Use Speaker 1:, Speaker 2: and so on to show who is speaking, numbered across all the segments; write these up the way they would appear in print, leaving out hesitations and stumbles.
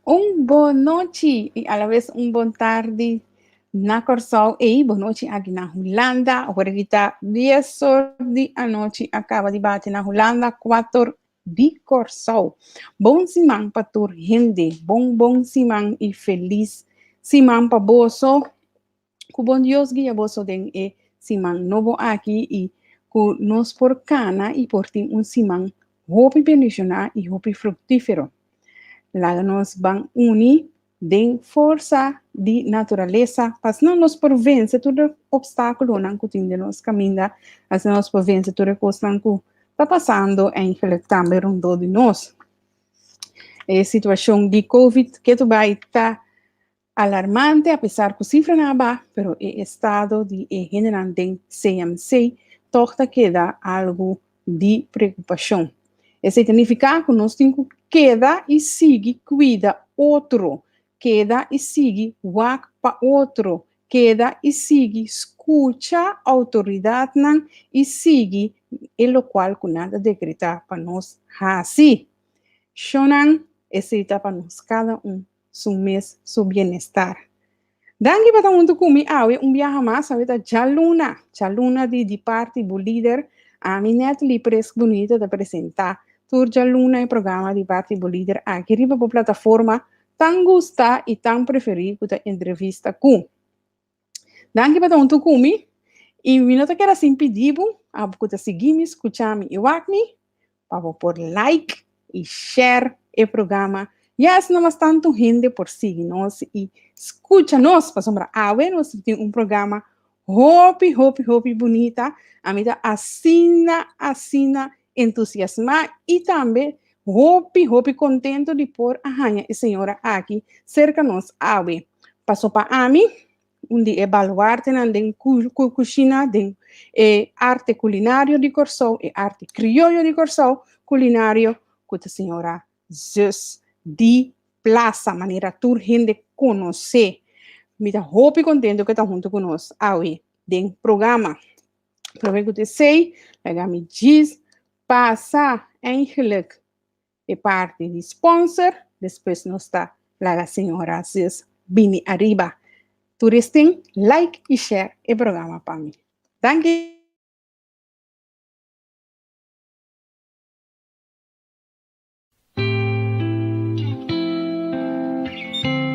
Speaker 1: Un bon nochi i alabes un bon tardi na Kòrsou i bon nochi aki na Hulanda. Awor aki ta dies or di anochi a kaba di bati na Hulanda, kuater di Kòrsou. Bon siman pa tur hende, bon bon siman i felis siman pa boso. Ku bon Dios guia boso den e siman nobo aki i ku nos por kana i por tin un siman hopi bendishoná i hopi fruktífero. Laga nos ban uni den forsa di naturalesa pa asina nos por vense tur e opstákulonan ku tin den nos kaminda, asina nos por vense tur e kosnan ku ta pasando eigenlijk tambe rondó di nos. E situashon di Covid ketu bai ta Alarmante apesar ku sifranan a baha, pero e estado di e hendenan den CMC tòg ta keda algu di preokupashon. Esei ta nifiká ku nos tin ku keda i sigui kuida otro, keda i sigui wak pa otro, keda i sigui skucha outoridatnan i sigui e lokual ku nan ta dekretá pa nos hasi. Shonnan, esei ta pa nos kada un su mes su bienestar. Danki pa ta huntu ku mi awe un biaha mas, awe ta djaluna, djaluna di di parti bo lider, ami Natalie Prisk Bunita ta presenta tur djaluna e programa di parti bo lider aki riba bo plataforma tan gusta i tan preferi ku ta Entrevista Ku. Danki pa ta huntu ku mi i mi no ta keda sin pidi bo, abo ku ta sigui mi, skucha mi i wak mi, pa bo por like i share e programa ya asina mas tantu hende por sigui nos i skucha nos pasobra awe nos tin un programa hopi hopi hopi bunita ami ta asina asina entusiasmá i tambe hopi hopi kontento di por a haña e señora aki serka nos awe paso pa ami Un di e baluartenan den kushina, den e arte kulinario di Kòrsou, e arte krioyo di Kòrsou kulinario, ku ta señora Zus di Plaza, manera tur hende konosé. Mi ta hopi kontento ku e ta huntu ku nos awe den programa. Promé ku ta esei, laga mi djis pasa eigenlijk e parti di sponsor, despues nos ta laga señora Zus bini ariba. Turesten like y share e programa pa mi. Danki!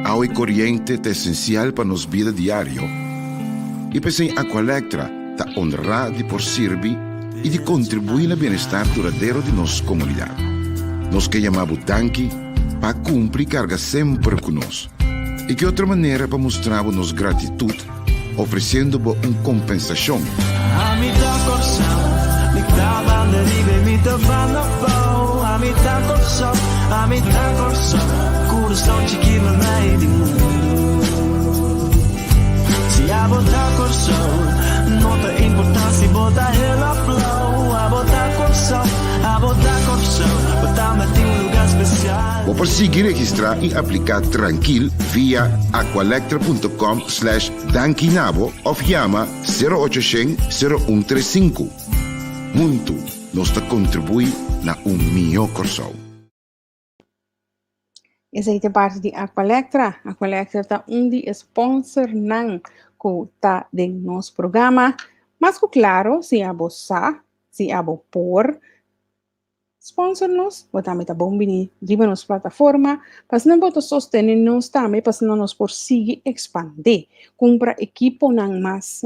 Speaker 2: Awa y coriente ta esencial pa nos bida diario y p'esey Aqualectra ta honrá di por sirbi i di kontribuí na bienestar duradero di nos komunidat. Nos ke yama bo danki pa kumpli karga semper ku nos. I ki otro manera pa mustra bo nos gratitut ofresiendo bo un kompensashon?
Speaker 3: Ami ta Kòrsou, mi ta banda riba i mi ta banda abou. Ami ta Kòrsou, ami ta Kòrsou, kurason chikí na mei di mundu. Si abo ta Kòrsou, no ta importá si bo ta hel òf blou. Abo ta Kòrsou, abo ta Kòrsou, bo tambe tin un lugá spesial.
Speaker 2: Bo por sigui registrá i apliká trankil via aqualectra.com slash dankinabo òf yama sero ocho shen sero un tres sinku. Huntu nos ta kontribuí na un mihó Kòrsou.
Speaker 1: Esei ta parti di Aqualectra. Aqualectra ta un di e sponsornan ku ta den nos programa. Mas ku klaro, si abo sa, si abo por sponsor nos, bo tambe ta bon bini riba nos plataforma pa asina bo ta sostene nos tambe pa asina nos por sigui ekspandé, kumpra ekiponan mas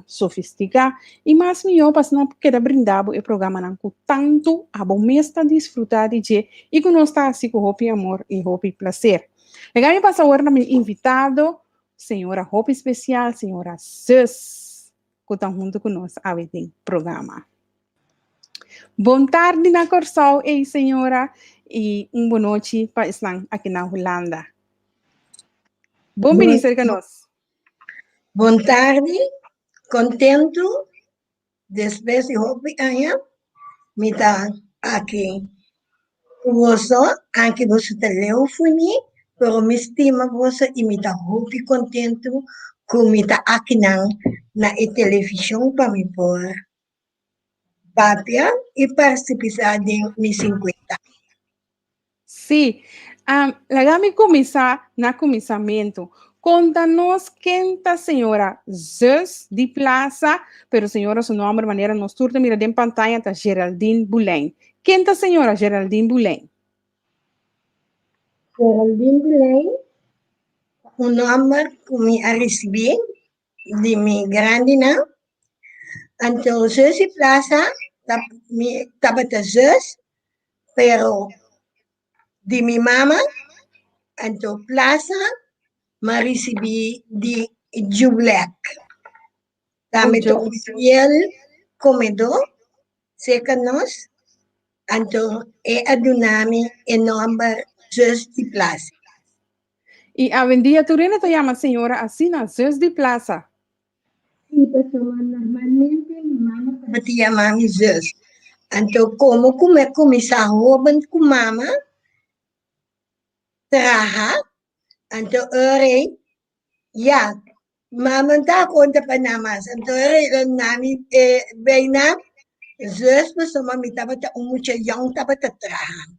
Speaker 1: sofistiká i mas mihó pa asina keda brinda bo e programanan ku tantu abo mes ta disfrutá di dje i ku nos ta hasi ku hopi amor i hopi plaser. Laga mi pasa awor na mi invitado, señora hopi spesial, señora Zus, ku ta huntu ku nos awe den programa. Bon tardi na Kòrsou ei señora i un bonochi pa esnan aki na Hulanda. Bon bini serka nos.
Speaker 4: Bon tardi, kontentu Despues di hopi aña mi ta aki ku boso, anke boso ta leu for mi, pero mi stima boso i mi ta hopi kontentu ku mi ta akinan na e televishon pa mi por papia i partisipá den mi sinkuenta.
Speaker 1: Sí. Um, laga mi kuminsá na kuminsamentu. Konta nos ken ta señora Zus di Plaza, pero señora su nòmber manera nos tur ta mira den pantaya ta Geraldine Boulijn. Ken ta señora Geraldine Boulijn?
Speaker 4: Geraldine Boulijn ta un nòmber ku mi a risibí di mi grandinan. Anto Zus di Plaza ta mi tabata zus, pero di mi mama, anto Plaza m'a ricibi di Ju Black. Tambe ta un fiel comedor cerca nos, anto e a duna mi e nomber Zus di Plaza.
Speaker 1: Y awendia tur hende ta yama señora asina, Zus di Plaza.
Speaker 4: Sí, pasobra normalmente mi mama tabata yama mi zus. Anto komo ku mi a kuminsá hóben ku mama traha, anto ora ei ya mama no ta konta pa nan mas. Anto ora ei lo na mi e beiná zus pasobra mi tabata un mucha yòn tabata traha.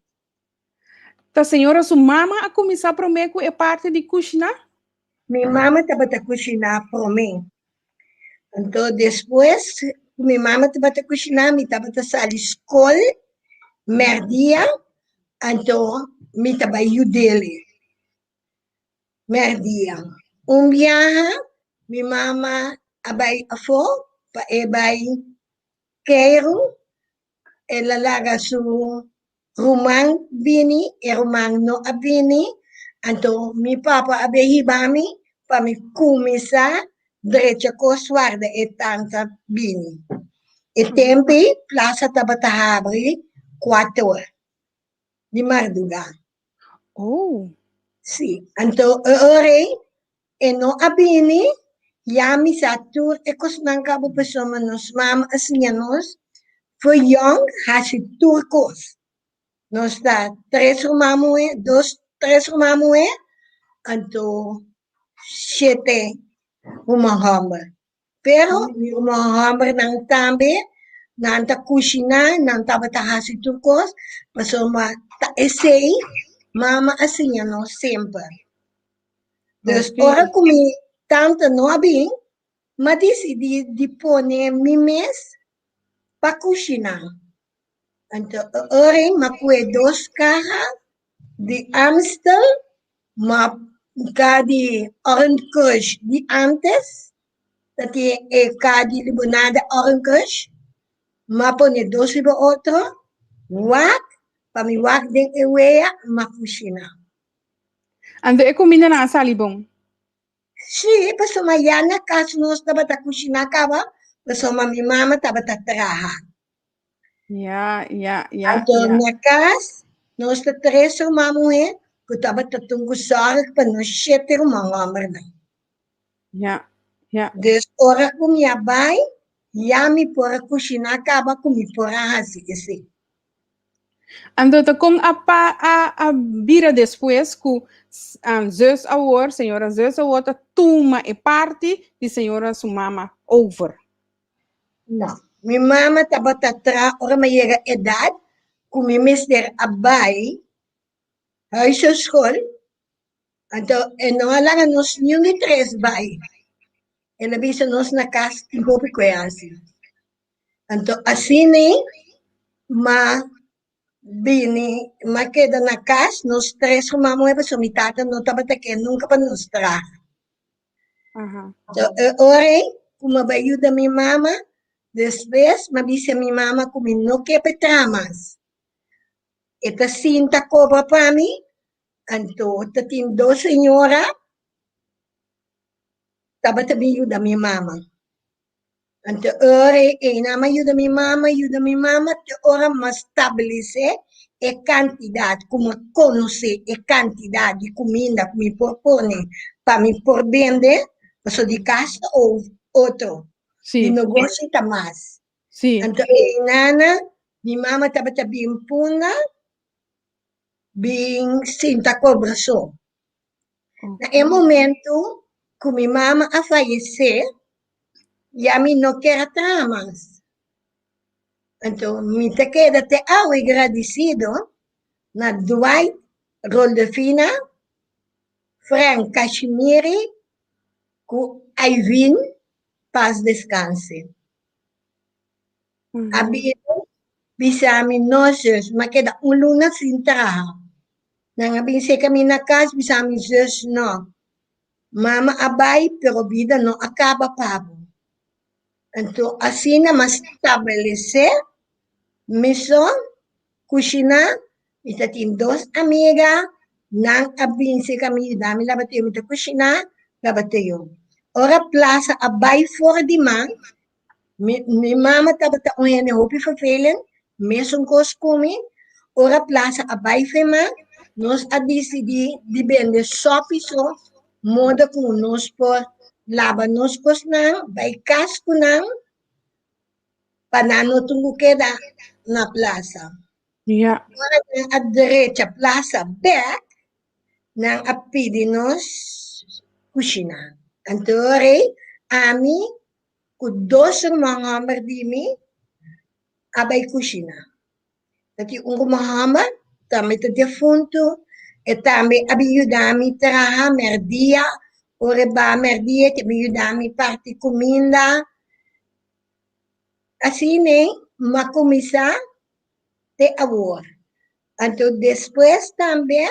Speaker 1: Ta señora su mama a kuminsá promé ku e parti di kushiná?
Speaker 4: Mi mama tabata kushiná promé. Anto despues ku mi mama tabata kushiná mi tabata sali skol mèrdia, anto mi ta bai yud'el mèrdia. Un biaha mi mama a bai afó pa e bai keiru, el a laga su ruman bini, e ruman no a bini, anto mi papa a bin hiba mi pa mi kuminsá drecha kos warda e tanta bini. E tempu ei plasa tabata habri kuater or di mardugá.
Speaker 1: Oh.
Speaker 4: Sí, anto e ora ei e no a bini, ya mi sa tur e kosnan kaba pasobra nos mama a siña nos for yong hasi tur kos. Nos ta tres ruman muhé, dos, tres ruman muhé, anto shete ruman hòmber. Pero mi ruman hòmbernan tambe, nan ta kushiná, nan tabata hasi tur kos, pasobra ta esei mama a siña nos semper. Dus ora ku mi tanta no a bin, m'a disidí di pone mi mes pa kushiná. Anto e ora ei m'a kue dos kaha di Amstel, m'a kaha di Orange Crush di antes, ta tin e kaha di limonada Orange Crush, m'a pone dos riba otro, wak, pa mi wak den e wea, m'a kushiná.
Speaker 1: Anto e kumindanan a sali bon?
Speaker 4: Sí, pasobra ya na kas nos tabata kushiná kaba, pasobra mi mama tabata traha.
Speaker 1: Ya, ya, ya,
Speaker 4: Anto
Speaker 1: ya.
Speaker 4: na kas nos ta tres ruman muhé ku tabata tun ku sòrg pa nos shete ruman hòmbernan.
Speaker 1: Ya, ya.
Speaker 4: Dus ora ku mi a bai, ya mi por a kushiná kaba ku mi por a hasi esei.
Speaker 1: Anto ta kon a pa a a bira despues ku zus awor, señora zus awor ta tuma e parti di señora su mama over?
Speaker 4: No, mi mama tabata traha ora mi a yega edat ku mi mester a bai huishoschool, anto e no a laga nos niun di tres bai, el a bisa nos na kas tin hopi ku e hasi. Anto asina m'a bini, m'a keda na kas, nos tres ruman muhé, pasobra mi tata no tabata ke nunka pa nos traha. Anto e ora ei ku m'a bai yuda mi mama, despues m'a bisa mi mama ku mi no ke pa e traha mas. E ta sinta kobra pa mi, anto ta tin dos señora tabata bin yuda mi mama. Anto e ora ei nan a yuda mi mama, yuda mi mama te ora m'a stabilisé e kantidat ku mi konosé e kantidat di kuminda ku mi por pone pa mi por bende, pasobra di kas ta otro, di negoshi ta mas. Anto einana mi mama tabata bin punda bin sinta kobra so. Na e momento ku mi mama a fayesé, ya mi no ker a traha mas. Anto mi ta keda te awe gradisido na Dwight. Roldefina, Frank Kashimiri ku Aivin pas deskanse. A bira bisa mi no zus, m'a keda un luna sin traha. Nan a bin seka mi na kas bisa mi zus no. Mama a bai pero bida no a kaba pa bo. Anto asina m'a stablesé mi so kushiná. Mi ta tin dos amiga, nan a bin seka mi yuda mi laba teo, mi ta kushiná laba teo. Ora plasa a bai for di man, mi mi mama tabata un hende hopi vervelend, mesun kos ku mi. Ora plasa a bai for man, nos a disidí di bende sòpi so, moda ku nos por laba nos kosnan, bai kas ku nan, pa nan no tin ku keda na plasa. Ora nan a drecha plasa bek, nan a pidi nos kushiná. Anto rei, ami ku dos ruman hòmber di mi a bai kushiná. Ta tin un ruman hòmber tambe ta defuntu, e tambe a bin yuda mi traha mèrdia. Ora e baha mèrdia e ta bin yuda mi parti kuminda. Asina m'a kuminsá te awor. Anto despues tambe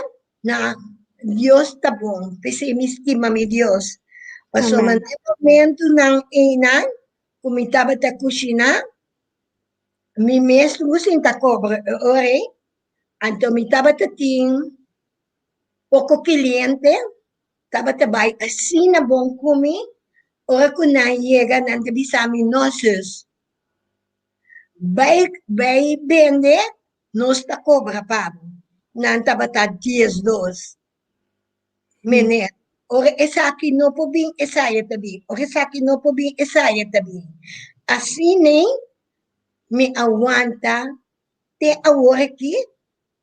Speaker 4: na Dios ta bon, p'esei mi stima mi Dios. Pasobra na e momentunan einan ku mi tabata kushiná, mi mes no sinta kobra e ora ei, anto mi tabata tin poko kiliente, tabata bai asina bon ku mi, ora ku nan yega nan ta bisa mi, No zus, bai bai bende, nos ta kobra pa bo. Nan tabata 12 meneer. Ora esaki no por bin, esaya ta bin. Ora esaki no por bin, esaya ta bin. Asina mi a wanta te awor aki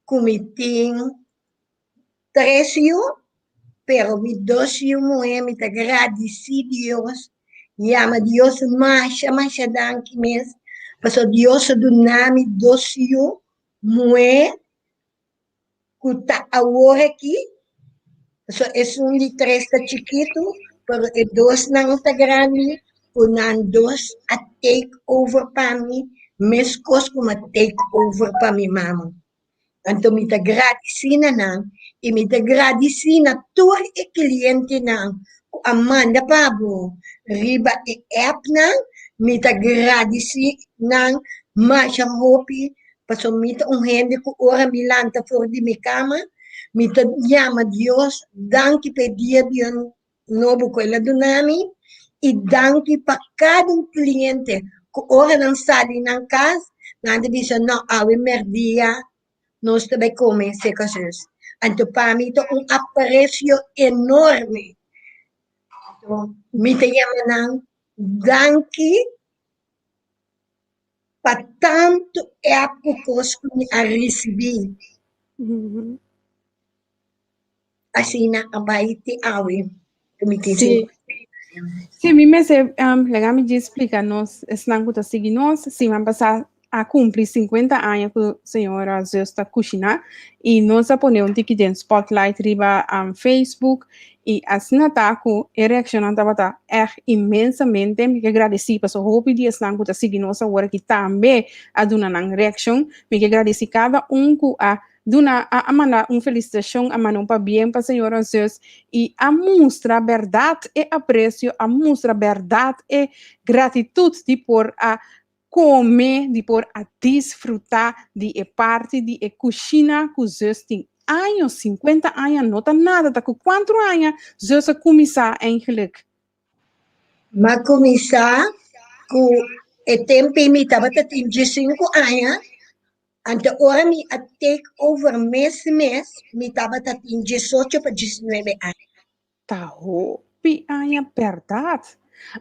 Speaker 4: ku mi tin tres yu, pero mi dos yu muhé mi ta gradisí Dios, yama Dios masha masha danki mes, pasobra Dios a duna mi dos yu muhé ku ta awor aki, pasobra esun di tres ta chikitu, pero e dosnan ta grandi, ku nan dos a take over pa mi, meskos ku mi a take over pa mi mama. Anto mi ta gradisí na nan i mi ta gradisí na tur e klientenan ku a manda pa bo riba e appnan. Mi ta gradisí nan masha hopi pasobra mi ta un hende ku ora mi lanta for di mi kama mi ta yama Dios danki pa e dia di nobo ku el a duna mi i danki pa kada un kliente ku ora nan sali nan kas nan ta bisa no awe mèrdia nos ta bai kome seka zus. Anto pa mi ta un apresio enorme. Anto mi ta yama nan danki pa tantu app ku kos ku mi a risibí. Asina a bai te awe ku mi tin
Speaker 1: Sí. Sí, mi mester um, laga mi djis splika nos esnan ku ta sigui nos. Siman pasá a kumpli 50 aña ku señora Zus ta kushiná i nos a pone un tiki den spotlight riba um, Facebook i asina ta ku e reakshonnan tabata ègt inmensamente. Mi ke gradisí pasobra hopi di esnan ku ta sigui nos awor aki tambe a duna nan reakshon. Mi ke gradisí kada un ku a Duna a a manda un felicitacion, a manda un pabien pa señora Zus y a mustra berdad e aprecio, a mustra berdad e gratitud di por a come, di por a disfruta di e parti di e cushina cu Zus tin años, 50 aña no ta nada, ta cu cuanto aña Zus a cuminsa eigenlijk?
Speaker 4: M'a cuminsa cu e tempo mi tabata tin 15 aña. Anto ora mi a take over mes mes, mi tabata tin 18 pa 19 aña.
Speaker 1: Ta hopi aña berdad.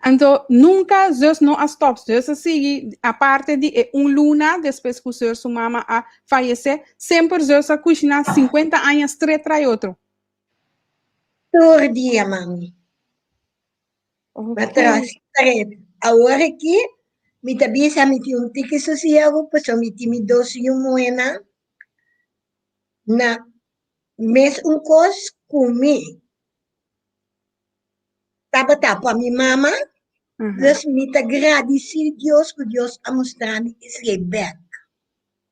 Speaker 1: Anto nunca zus no a stop, zus a sigui aparte di e un luna despues cu zus su mama a fayece, semper zus a cushina 50 aña stret tras otro.
Speaker 4: Tur dia mami. Matras stret. Awor aki mi ta bisa mi tin un tiki sosiego pasobra mi tin mi dos yu muhénan na Mes un kos ku mi tabata pa mi mama, dus mi ta gradisí Dios ku Dios a mustra mi esei bèk.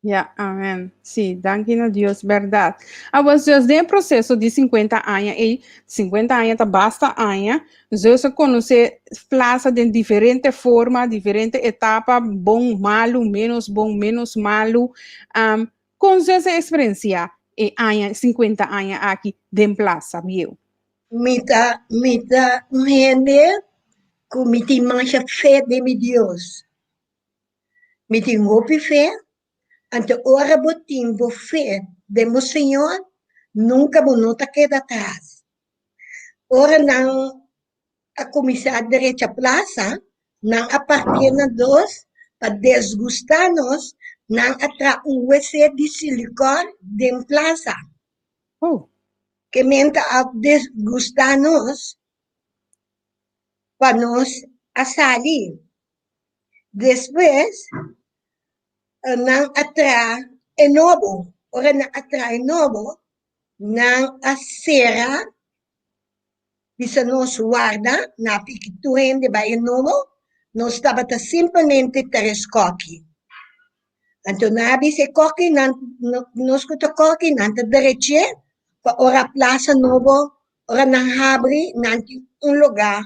Speaker 1: Ja, amen. Sí, danki na Dios, berdad. Awor, zus, den e proceso di 50 aña ei, 50 aña ta basta aña, zus a conoce plaza den diferente forma, diferente etapa, bon, malu, menos bon, menos malu. Um, con zus a experiencia e aña, 50 aña aki den plaza bieu?
Speaker 4: Mi ta, mi ta un hende ku mi tin masha fe den mi Dios. Mi tin hopi fe, anto ora bo tin bo fe den bo Señor, nunka bo no ta keda atras. Ora nan a kuminsá drecha plasa, nan a partié na dos pa desgustá nos, nan a traha un wc di silikòn den plasa.
Speaker 1: Oh.
Speaker 4: Ke men ta a desgustá nos pa nos a sali. Despues nan a traha e nobo. Ora nan a traha e nobo, nan a sera bisa nos warda, nan a piki tur hende bai e nobo, nos tabata simplemente tres koki. Anto nan a bisa e koki, nan nos ku ta koki nan ta derech'é pa ora plasa nobo, ora nan habri nan tin un lugá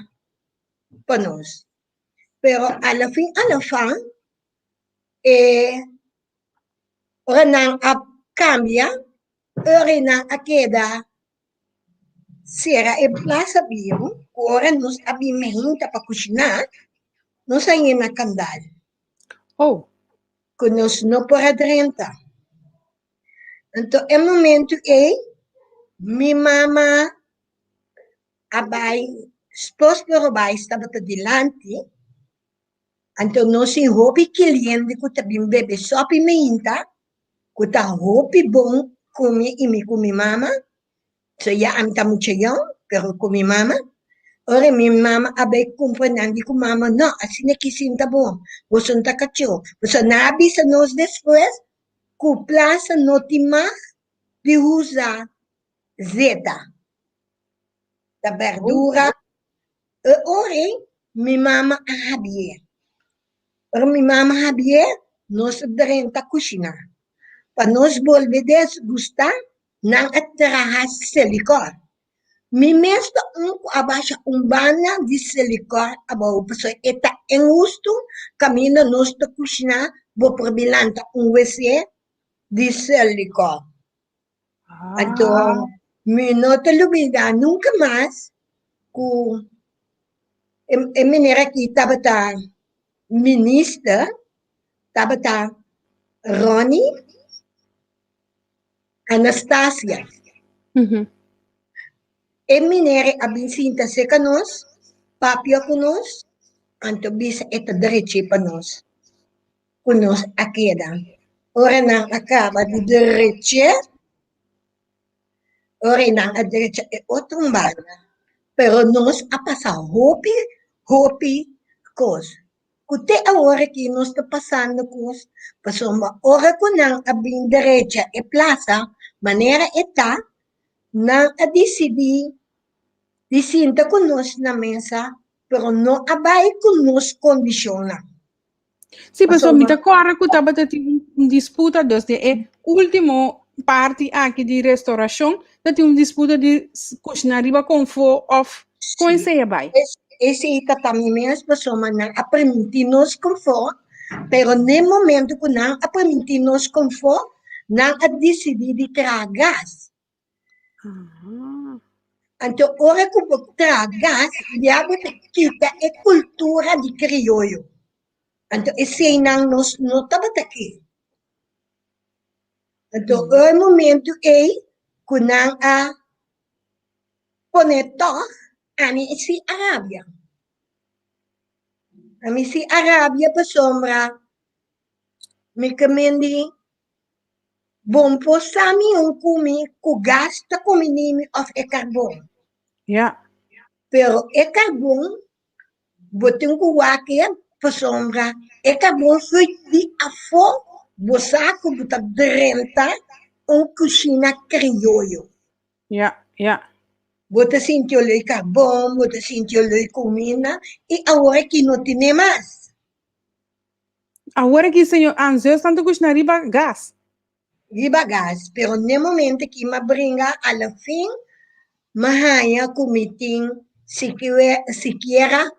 Speaker 4: pa nos. Pero a la fin a la fan e ora nan a cambia, ora nan a keda cera e plaza bieu, cu ora nos a bin mehinta pa cushina, nos a yena candal.
Speaker 1: Oh.
Speaker 4: Cu nos no por a drenta. Anto e momento ey mi mama a bai spos pero bai tabata dilanti, anto nos tin hopi kiliente ku ta bin bebe sopi meinta ku ta hopi bon ku mi i mi ku mi mama, so ya ami ta mucha yòn pero ku mi mama, ora mi mama a bai kumpra nan di ku mama no asina ki sinta bon, boso no ta kachó, pasobra nan a bisa nos despues ku plasa no tin mag di usa zeta. Ta berdura. E ora mi mama a habié. Ora mi mama habié, nos a drenta kushiná. Pa nos bolbe desgustá, nan a traha selikòr. Mi mes ta un ku a basha un banda di selikòr abou pasobra e ta inhustu kaminda nos ta kushiná bo por bin lanta un wc di selikòr. Anto mi no ta lubida nunca mas cu e meneer aki tabata minister, tabata Ronnie Anastasia. E meneer a bin sinta cerca nos, papia cu nos, anto bisa e ta derechi pa nos. ku nos a keda. Ora nan a kaba di drecha, ora nan a drecha e otro banda, pero nos a pasa hopi, hopi kos. Ku te awor aki nos ta pasando kos, pasobra ora ku nan a bin drecha e plasa manera e ta, nan a disidí di sinta ku nos na mesa, pero no a bai ku nos kondishonnan.
Speaker 1: Sí, pasobra mi ta kòrda ku tabata tin un disputa, dus den e último parti aki di restaurashon ta tin un disputa di kushina riba konfó òf kon esei a bai?
Speaker 4: Esei ta ta mi mes pasobra nan a permití nos konfó, pero n'e momento ku nan a permití nos konfó, nan a disidí di traha gas. Anto ora ku bo traha gas ya bo ta kita e kultura di krioyo. Anto eseinan nos no tabata ke. Anto e momento ei ku nan a pone tòg, ami si a rabia. Ami si a rabia pasobra mi ke mendi Bon por sa mi un kumi ku gas ta kuminí mi òf e karbon.
Speaker 1: Ja.
Speaker 4: Pero e karbon bo tin ku wak e pasobra e karbon fo'i di afó bo sa ku bo ta drenta un kushina krioyo.
Speaker 1: Ja, ja.
Speaker 4: Bo ta sinti oló di karbon, bo ta sinti oló di kuminda i awor aki no tene mas.
Speaker 1: Awor aki señor an zus nan ta kushina riba gas.
Speaker 4: Riba gas, pero n'e momento ki m'a bringa a la fin m'a haña ku mi tin sikiera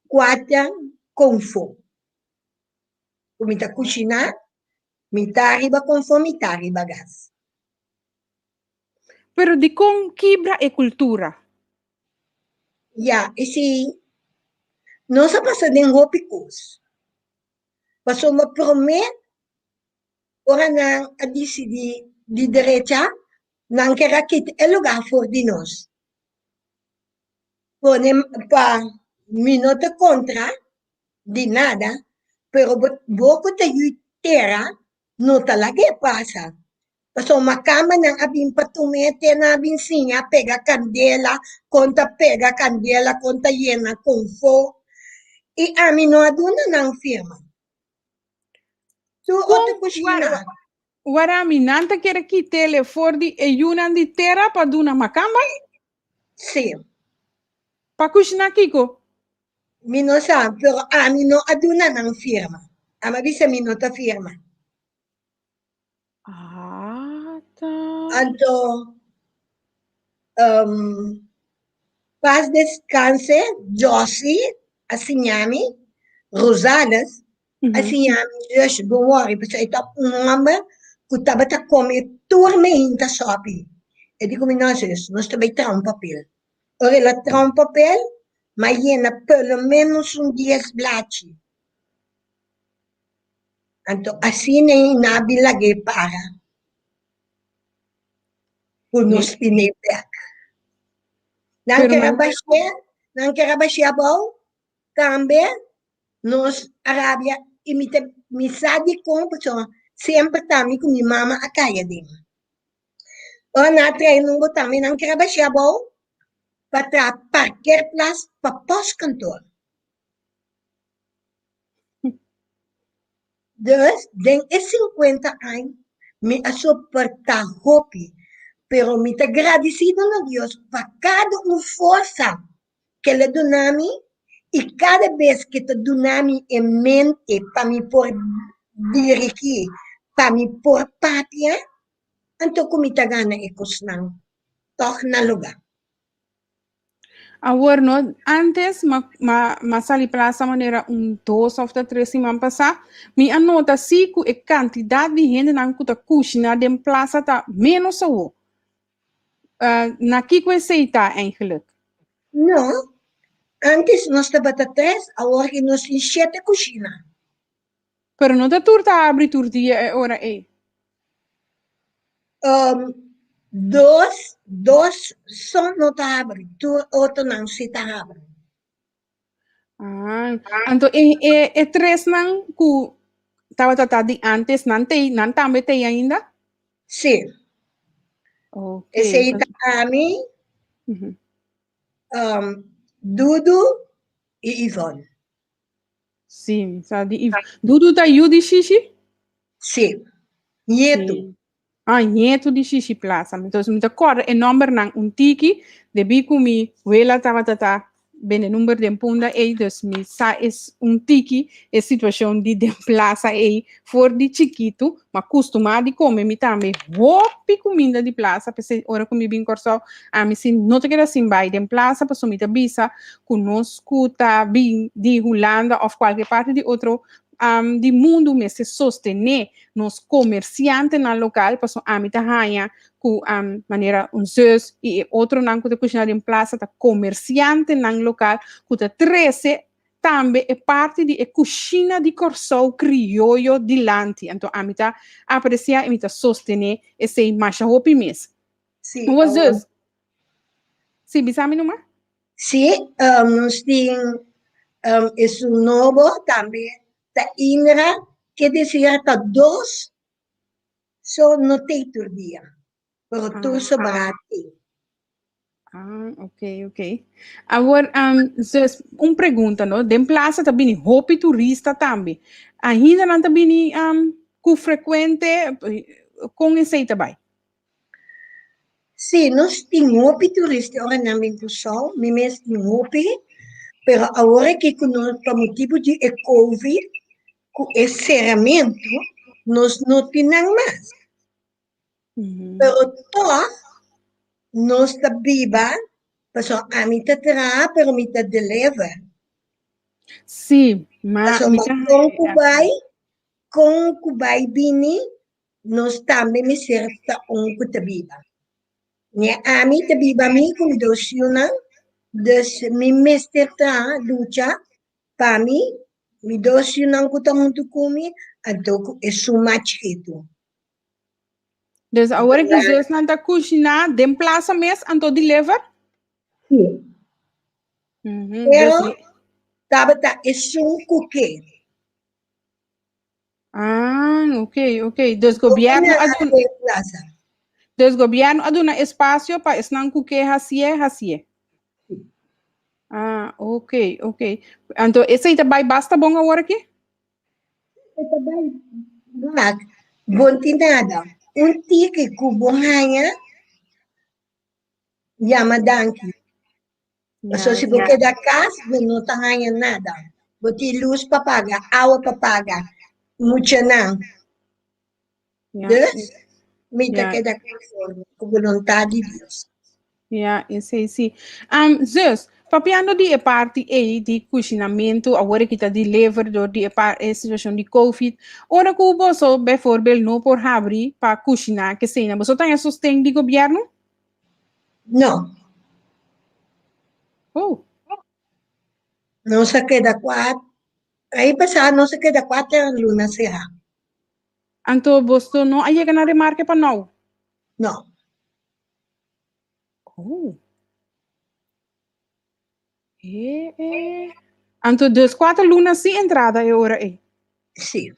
Speaker 4: kuater konfo. Ku mi ta kushiná mitá riba konfo, mitá riba gas.
Speaker 1: Pero dikon kibra e kultura?
Speaker 4: Ya, e si nos a pasa den hopi kos. Pasobra promé ora nan a disidí di drecha, nan ker a kita e lugá for di nos. Pone pa mi no ta kontra di nada, pero bo bo ku ta yu tera no ta lag'é pasa. Pasobra makamanan a bin pa tum'é te nan a bin siña pega kandela, kon ta pega kandela, kon ta yena konfo. I ami no a duna nan firma. Tur otro
Speaker 1: Kon
Speaker 4: kushina.
Speaker 1: Warami, nan ta kere kit'el for di e yunan di tera pa duna makamba?
Speaker 4: Sí.
Speaker 1: Pa kushina kiko?
Speaker 4: Mi no sa, pero ami no a duna nan firma. Ami a bisa mi no ta firma.
Speaker 1: Ata.
Speaker 4: Anto, um, pas descanse, Josie a siña mi, Rosales a siña mi, dus don't worry, pasobra e ta un homber ku tabata come tur meinta sopi. E di ku mi, no zus, nos ta bai traha un papel. Ora el a traha un papel, m'a yena por lo menos un dies blachi. Anto asina ei nan a bin lag'é para ku nos tene bèk. Nan ker a bash'é, nan ker a bash'é abou, tambe nos a rabia i mi ta mi sa dikon pasobra semper ta mi ku mi mama a kai aden. Ora nan a trae number tambe nan ker a bash'é abou pa traha parkeerplaats pa postkantoor. Dus, den e sinkuenta aña mi a soportá hopi, pero mi ta gradisido na Dios pa kada un forsa ku el a duna mi i kada bes ku e ta duna mi e mente pa mi por dirigí, pa mi por papia, anto ku mi ta gana e kosnan tòg na lugá.
Speaker 1: Awor no, antes ma, ma, ma sali plaza manera un dos of ta tres siman pasá, mi a nota sí ku e kantidat di hendenan ku ta kushiná den plaza ta ménos awor. Uh, na kiko esei ta eigenlijk?
Speaker 4: No, antes nos tabata tres, awor ki nos tin shete kushina.
Speaker 1: Pero no ta tur ta abri tur dia e ora ei.
Speaker 4: Um, dos, dos son no ta habri, tur otronan si ta habri.
Speaker 1: Ah, anto e, e, e tresnan ku tabata ta di antes, nan tei, nan tambe tei ainda?
Speaker 4: Sí.
Speaker 1: Ok.
Speaker 4: Esei ta ami, um, Dudu i Yvonne.
Speaker 1: Sí, mi sa di Yv. Dudu ta yu di Shishi?
Speaker 4: Sí. Nietu.
Speaker 1: Sí. Ah, nietu di Shishi Plaza. Entonces mi ta kòrda e nòmbernan un tiki, debí ku mi wela tabata ta bende number den Punda ei, dus mi sa es un tiki e situashon di den plaza ei for di chikitu, m'a kustumá di kome mi tambe hopi kuminda di plaza, p'esei ora ku mi bin Kòrsou ami si no ta keda sin bai den plaza, pasobra mi ta bisa ku nos ku ta bin di Hulanda òf kualke parti di otro di mundu mester sostené nos komersiantenan lokal, pasobra ami ta haña ku manera un zus i e otronan ku ta kushiná den plaza ta komersiantenan lokal ku ta trese tambe e parti di e kushina di Kòrsou krioyo dilanti. Anto ami ta apresiá i mi ta sostené esei masha hopi mes.
Speaker 4: Sí,
Speaker 1: Awor zus, sí, bisa mi numa.
Speaker 4: Sí, nos tin esun nobo tambe ta Indra, ke desir ta dos so no tei tur dia, pero tur sobrá tei.
Speaker 1: Ah, ok, ok. Awor, um, zus, un pregunta, no? Den plaza ta bini hopi turista tambe. Ainda nan ta bini um, ku frekuente, kon esei ta bai?
Speaker 4: Sí, nos tin hopi turista ora nan bin Kòrsou, mi mes tin hopi, pero awor aki ku nos pa motibu di e covid ku e seramentu nos no tin nan mas. Pero tòg nos ta biba, pasobra ami ta traha pero mi ta deliver.
Speaker 1: Sí, ma mi
Speaker 4: Pasobra
Speaker 1: ta
Speaker 4: kon ku bai, kon ku bai bini Nos tambe mester ta un ku ta biba. Ni ami ta biba mi ku mi dos yunan, dus mi mester traha, lucha pa mi, mi dos yunan ku ta huntu ku mi, anto ku esun mas chikitu.
Speaker 1: Dus awor ki zusnan ta kushiná den plasa mes anto deliver?
Speaker 4: Sí. Pero tabata esun ku ke.
Speaker 1: Ah, ok, ok. Dus gobierno a duna,
Speaker 4: plaza.
Speaker 1: dus gobierno a duna espacio pa esnan ku ke hacié, hacié. Ah, ok, ok. Anto esei ta bai basta bon awor aki?
Speaker 4: E ta bai wak, bon tin nada. Un tiki ku bo haña, yama danki. Pasobra si bo keda kas, bo no ta haña nada. Bo tin lus pa paga, awa pa paga, muchanan. Dus, mi ta keda konforme ku boluntat di Dios.
Speaker 1: Ya, esei si. Um, zus, papiando di e parti ei di kushinamentu, awor e kita deliver dor di e par e situashon di Covid, ora ku boso bijvoorbeeld no por habri pa kushiná keseina, boso ta haña sosten di gobièrnu?
Speaker 4: No.
Speaker 1: Oh.
Speaker 4: Nos a keda kuat, aña pasá nos a keda kuater luna será.
Speaker 1: Anto boso no a yega na remarke pa nou?
Speaker 4: No.
Speaker 1: Oh. Eh, eh. Anto dus kuater luna sin entrada e ora ei?
Speaker 4: Sí.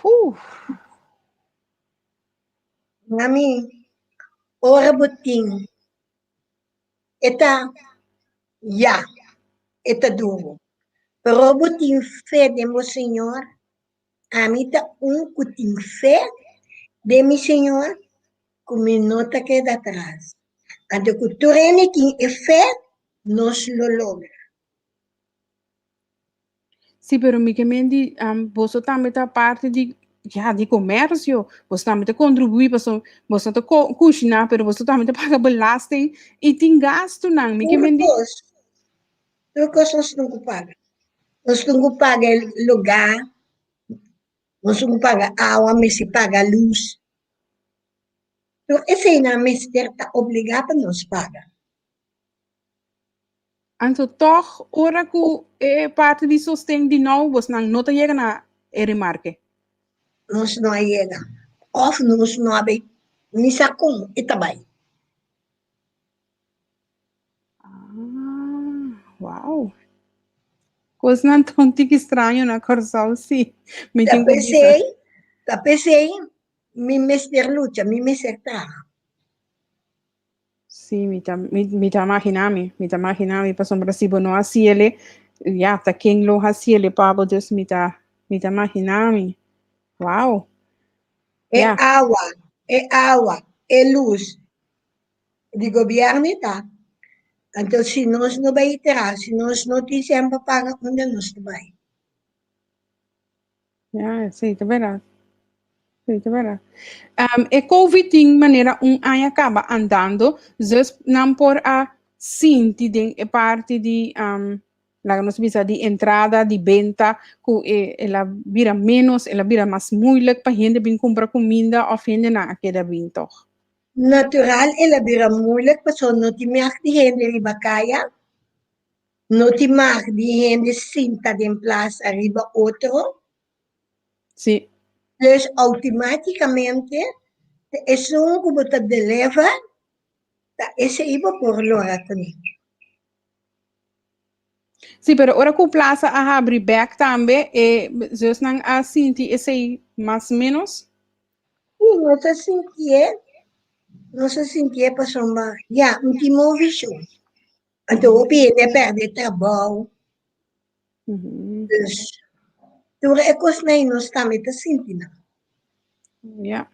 Speaker 1: Uf.
Speaker 4: Mami, ora bo tin, e ta ya, e ta duru. Pero ora bo tin fe den bo Señor, ami ta un ku tin fe den mi Señor, ku mi no ta keda atras. Anto ku tur hende tin e fe, nos lo logra.
Speaker 1: Sí, pero mi ke men di, um, boso tambe ta parte di, ja, di comercio. Boso tambe ta contribuí, paso boso ta ko kushiná, pero boso tambe ta paga belasting i tin gastunan. Mi ke
Speaker 4: Tur
Speaker 1: men di,
Speaker 4: kos, tur kos nos tin ku paga. Nos tin ku paga e lugá, nos tin ku paga awa, mester paga lus. Tur eseinan mester ta obligá pa nos paga.
Speaker 1: Anto tòg ora ku e parti di sosten di nou bosnan no ta yega na e remarke.
Speaker 4: Nos no a yega òf nos no a bai ni sa kon e ta bai.
Speaker 1: Ah, wow. Kosnan ta un tiki straño na Kòrsou, sí. Mi
Speaker 4: Ta
Speaker 1: tin ku bisa.
Speaker 4: p'esei, ta p'esei mi mester lucha, mi mester traha.
Speaker 1: Sí, mi ta, mi, mi ta imaginá mi, mi ta imaginá mi, pasobra si bo no hasiele, ya, ta ken lo hasiele pa bo, dus mi ta, mi ta imaginá mi. Wow.
Speaker 4: E
Speaker 1: Ya.
Speaker 4: awa, e awa, e lus di gobièrnu ta. Anto si nos no bai traha, si nos no tin sèn pa paga, unda nos ta bai?
Speaker 1: Ja, sí, ta verdad. Sí, ta verdad. Um, e COVID tin manera un aña caba andando, dus nan por a sinti den e parti di, um, laga nos bisa, di entrada, di benta, ku e, el a bira menos, el a bira mas moeilijk pa hende bin kumpra kuminda of hendenan a keda bin tog.
Speaker 4: Natural el a bira moeilijk pasobra no tin mag di hende riba kaya. No tin mag di hende sinta den plaza riba otro.
Speaker 1: Sí.
Speaker 4: Dus automáticamente ta esun ku bo ta deliver ta esei bo por logra kuné.
Speaker 1: Sí, pero ora ku plaza a habri bek tambe, e zusnan a sinti esei mas menos?
Speaker 4: Sí, nos a sintié, nos a sintié pasobra ya, un tin movishon. Anto hopi hende a pèrdè trabou. Dus tur e kosnan ei nos tambe ta sinti nan.
Speaker 1: Ja.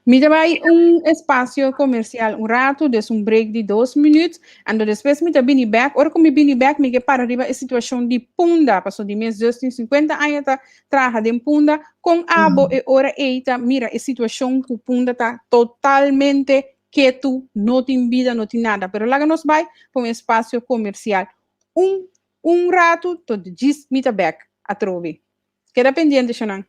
Speaker 1: Mi ta bai un espasio komersial un ratu, des un break di dos minüt, anto despues mi ta bini bèk. Ora ku mi bini bèk mi ke para riba e situashon di Punda, pasobra di mes dus tin sinkuenta aña ta traha den Punda, kon abo e ora ei ta mira e situashon ku Punda ta totalmente ketu, no tin bida, no tin nada. Pero laga nos bai pa un espasio komersial un un ratu, tot djis mi ta bèk atrobe. Keda pendiente, shonnan.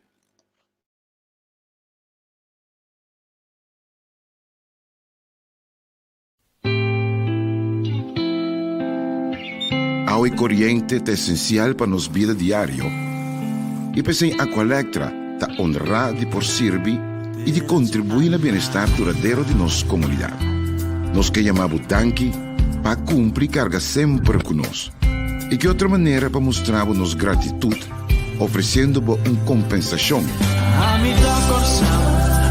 Speaker 2: Awa i koriente ta esensial pa nos bida diario i p'esei Aqualectra ta honrá di por sirbi i di kontribuí na bienestar duradero di nos komunidat. Nos ke yama bo danki pa kumpli karga semper ku nos. I ki otro manera pa mustra bo nos gratitut ofreciendo bo un compensacion.
Speaker 3: Ami ta Kòrsou,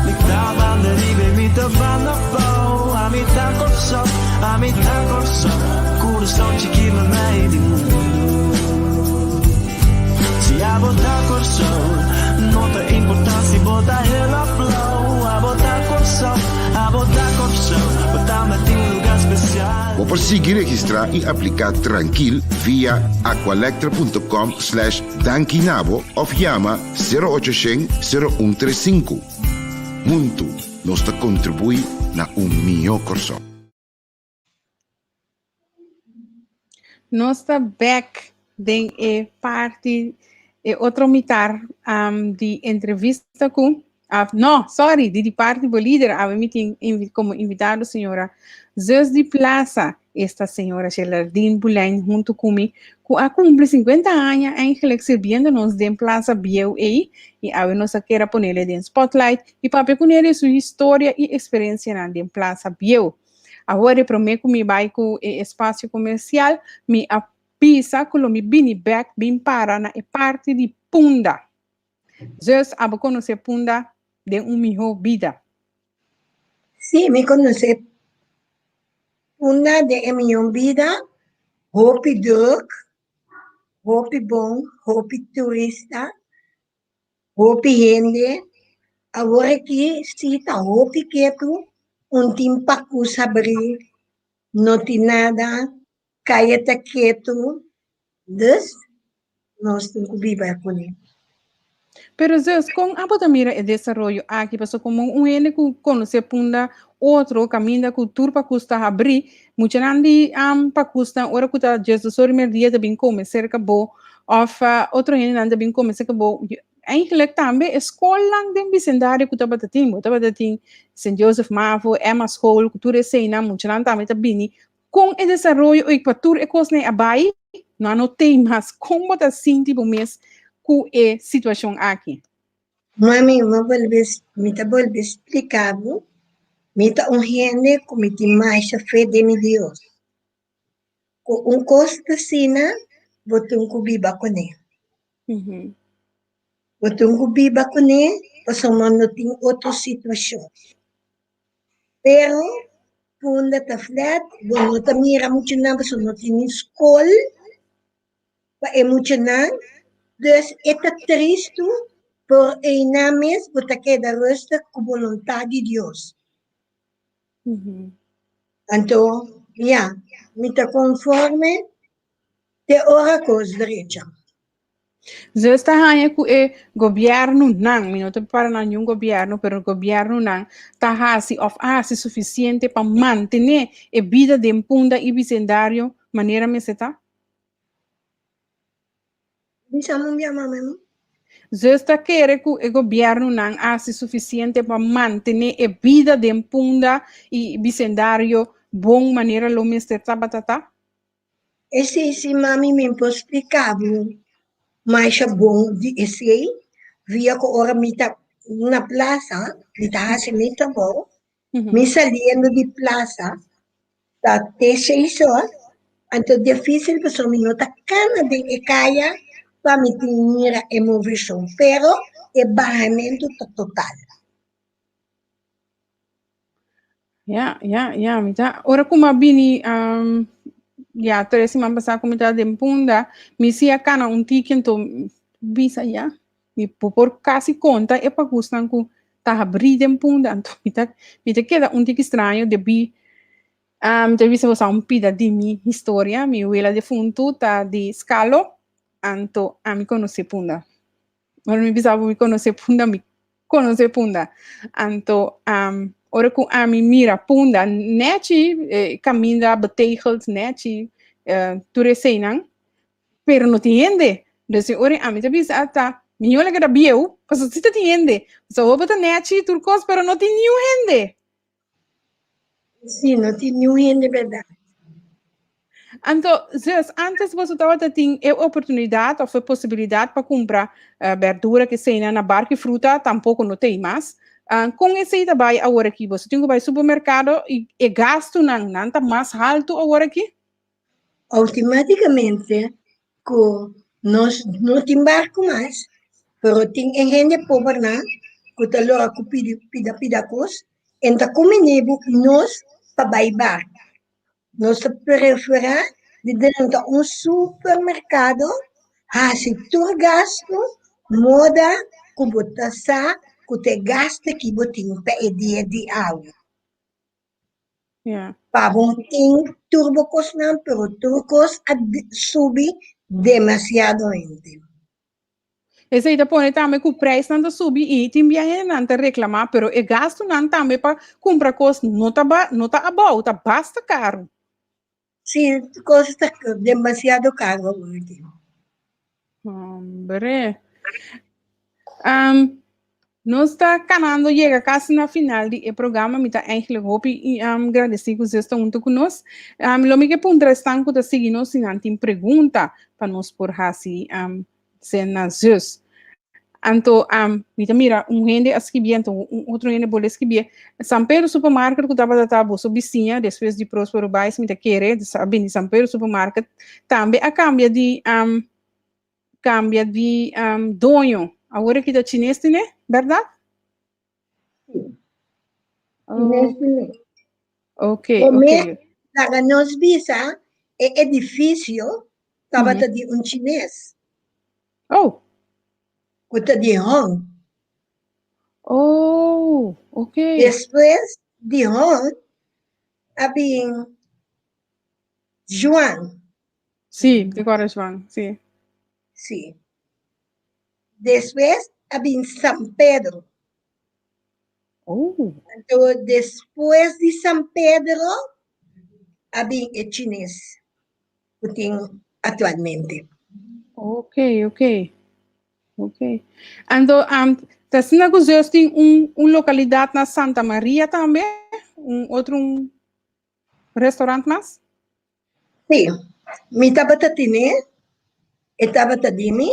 Speaker 3: mi ta banda riba i mi ta banda abou. Ami ta Kòrsou, ami ta Kòrsou, kurason chikí na mei di mundu. Si abo ta Kòrsou, no ta importá si bo ta hel òf blou. Abo ta Kòrsou, abo ta Kòrsou, bo tambe tin un lugá spesial.
Speaker 2: Bo por sigui registrá i apliká trankil via aqualectra.com slash dankinabo òf yama sero ocho shen sero un tres sinku. Huntu nos ta kontribuí na un mihó Kòrsou.
Speaker 1: Nos ta bèk den e parti, e otro mitar di entrevista ku, no, sorry, di di parti bo lider. Awe mi tin komo invitado señora Zus di Plaza, esta señora Gerlardine Boulijn huntu ku mi, ku a kumpli 50 aña eigenlijk sirbiendo nos den Plaza Bieu ei, i awe nos a kere ponele den spotlight i papia kuné di su historia i eksperensianan den Plaza Bieu. Awor e promé ku mi bai ku e espasio komersial, mi a bisa ku lo mi bini bèk bin para na e parti di Punda. Zus, abo konosé Punda den un mihó bida?
Speaker 4: Sí, mi konosé Punda den e mihó bida. Hopi drùk, hopi bon, hopi turista. Hopi hende awor aki si ta hopi ketu, un tin pakus habrí, no tin nada, kaya ta ketu, dus nos tin ku biba kuné.
Speaker 1: Pero zus, kon abo ta mira e desaroyo aki? Pasobra komo un hende ku konosé punda otro kaminda ku tur pakus ta habrí, muchanan di pakusnan ora ku ta djesdos ora di merdia ta bin kome serka bo òf otro hendenan ta bin kome serka bo. Eigenlijk tambe e skolnan den bisendario ku tabata tin, bo tabata tin Sint Joseph Mavo, Emma School, ku tur eseinan muchanan tambe ta bini. Kon e desaroyo ei pa tur e kosnan ei a bai, no a no tei mas. Kon bo ta sinti bo mes ku e situashon aki?
Speaker 4: Mami, mi bolbe, mi ta bolbe splika bo, mi ta un hende ku mi tin masha fe den mi Dios. Ku un kos ta asina, bo tin ku biba kuné. Bo tin ku biba kuné pasobra no tin otro situashon. Pero punda ta flat, bo no ta mira muchanan pasobra no tin ni skol pa e muchanan. Dus e ta tristu, pero einan mes bo ta keda rustig ku boluntat di Dios. Anto, ya, mi ta konforme te ora kos drecha.
Speaker 1: Zeus ta haña ku e gobièrnunan, mi no ta para na niun gobièrnu, pero gobièrnunan ta hasi òf a hasi sufisiente pa mantené e bida den Punda i bisendario manera mester ta?
Speaker 4: Bisa mi un bia mama mi.
Speaker 1: Zeus ta kere ku e gobièrnunan a hasi sufisiente pa mantené e bida den Punda i bisendario bon manera lo mester tabata ta?
Speaker 4: Esei si mami mi por splica bo masha bon di esei, via cu ora mi ta na plaza, mi ta haci mi trabou, mi saliendo di plaza ta te seis or, anto dificil pasobra mi no ta cana den e caya pa mi tin mira e movecion, pero e bahamento ta total.
Speaker 1: Ja, ja, ja, mi ta, ora ku mi a bini, um, ja, tres siman pasá ku mi ta den Punda, mi si a kana un tiki, anto bisa ya, mi por kasi konta e pagusnan ku. ta habrí den Punda anto mi ta mi ta keda un tiki straño debí mi ta bisa boso un pida di mi historia mi wela defuntu ta di Skalo anto ami konosé Punda. Ora mi bisa bo mi konosé Punda mi konosé Punda anto ora ku ami mira Punda nèchi kaminda betegeld nèchi tur eseinan pero no tin hende. Dus e ora ami ta bisa ta mihó laga ta bieu, pasobra si ta tin hende. Pasobra bo ta nèchi tur kos, pero no tin niun hende.
Speaker 4: Sí, no tin niun hende bèrdat.
Speaker 1: Anto, zus, antes boso tabata tin e oportunidat òf e posibilidat pa kumpra bèrdura ke eseinan na barki fruta, tampoko no t'ei mas. Kon esei ta bai aworakí? Boso tin ku bai supermerkado i e gastunan nan ta mas haltu aworakí?
Speaker 4: Automáticamente ku nos no tin barku mas, pero tin e hende pobernan ku ta lora ku pidi pida pida kos, en ta kuminí bo nos pa bai barku. Nos ta preferá di drenta un supermerkado, hasi tur gastu, moda ku bo ta sa ku ta e gastu ki bo tin pa e dia di awe.
Speaker 1: Yeah.
Speaker 4: Pa bo tin tur bo kosnan, pero tur kos a subi demasiadamente.
Speaker 1: Esei ta pone tambe ku prijsnan ta subi i tin bia hendenan ta reklamá, pero e gastunan tambe pa kumpra kos no ta ba, no ta abou, ta basta karu.
Speaker 4: Sí, kos ta demasiado karu awor.
Speaker 1: Hombre. Nos ta kanando yega kasi na final di e programa. Mi ta eigenlijk hopi gradesí ku zus ta huntu ku nos. Lo mi ke puntra esnan ku ta sigui nos si nan tin pregunta pa nos por hasi send na zus. Anto mi ta mira un hende a skibié, anto un otro hende bolbe skibié. San Pedro Supermarket ku tabata ta boso bisiña despues di Prospero Baez mi ta kere, a bini San Pedro Supermarket, tambe a kambia di kambia di doño. Awor aki ta chines tine, bèrdat?
Speaker 4: Sí. Chines tine.
Speaker 1: Ok,
Speaker 4: Promé,
Speaker 1: ok.
Speaker 4: laga nos bisa e edifisio tabata di un chines.
Speaker 1: Oh.
Speaker 4: Ku ta di Hong.
Speaker 1: Oh, ok.
Speaker 4: Despues di Hong a bin Juan.
Speaker 1: Sí, mi ta kòrda Juan, sí.
Speaker 4: Sí. Despues a bin San Pedro.
Speaker 1: Oh.
Speaker 4: Anto despues di San Pedro a bin e chines ku tin aktualmente.
Speaker 1: Ok, ok. Ok. Anto, um, ta asina ku Zeus tin un, un lokalidat na Santa Maria tambe? Un otro un restaurant mas?
Speaker 4: Sí, mi tabata tene, e tabata di mi,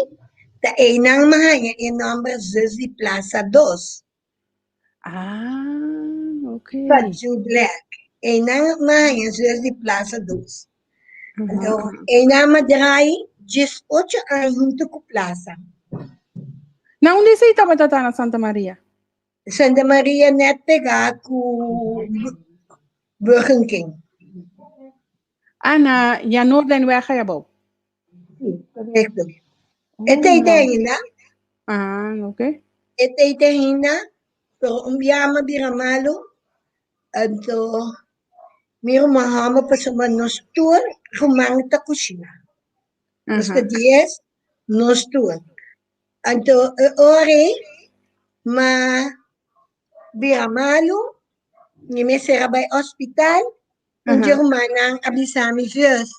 Speaker 4: ta einan mi haña e nòmber Zus di Plaza Dos.
Speaker 1: Ah, ok.
Speaker 4: Pa Ju Black. Einan mi haña Zus di Plaza Dos. Anto, einan mi draai 18 aña huntu ku Plaza.
Speaker 1: Na unda esei tabata ta na Santa Maria?
Speaker 4: Santa Maria net pegá ku Burger King.
Speaker 1: Ah, na Jan Noordlijnweg abou.
Speaker 4: Sí, korekto. E tei te ainda.
Speaker 1: Ah, ok.
Speaker 4: E tei te ainda, pero un biaha mi a bira malu, anto mi ruman hòmber pasobra nos tur ruman ta kushiná. Nos ta dies, nos tur. Anto e ora ei m'a bira malu, mi mester a bai hospital, un dje rumannan a bisa mi, Zus,